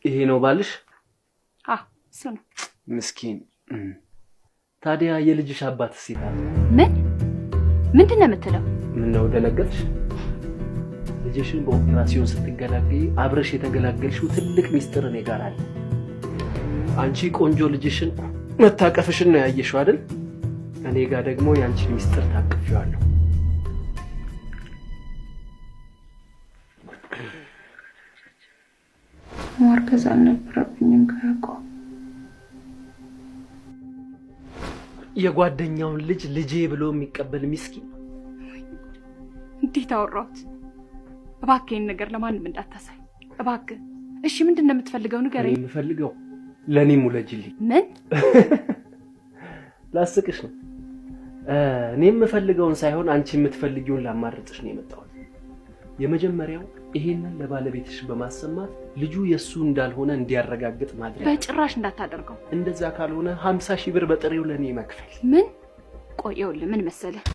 ይሄ ነው ባልሽ? አዎ፣ እሱ ነው። ምስኪን። ታዲያ የልጅሽ አባት የት አለ? ምን? ምንድን ነው የምትለው? ምነው ደነገጥሽ? ልጅሽን በኦፕራሲዮን ስትገላገይ አብረሽ የተገላገልሽው ትልቅ ሚስጥር እኔ ጋር አለ። አንቺ ቆንጆ ልጅሽን መታቀፍሽን ነው ያየሽው አይደል? እኔ ጋር ደግሞ የአንቺን ሚስጥር ታቅፌዋለሁ። ማርገዝ አልነበረብኝም ከያዕቆብ። የጓደኛውን ልጅ ልጄ ብሎ የሚቀበል ሚስኪን። እንዴት አወራሁት? እባክህ ይሄን ነገር ለማንም እንዳታሳይ እባክህ። እሺ፣ ምንድን ነው የምትፈልገው? እኔ ንገረኝ። የምፈልገው ለእኔም ውለጂልኝ። ምን? ላስቅሽ ነው። እኔ የምፈልገውን ሳይሆን አንቺ የምትፈልጊውን ላማርጥሽ ነው የመጣሁት። የመጀመሪያው ይሄንን ለባለቤትሽ በማሰማት ልጁ የእሱ እንዳልሆነ እንዲያረጋግጥ ማድረግ። በጭራሽ እንዳታደርገው። እንደዛ ካልሆነ 50,000 ብር በጥሬው ለእኔ መክፈል። ምን? ቆይ፣ ይኸውልህ፣ ምን መሰለህ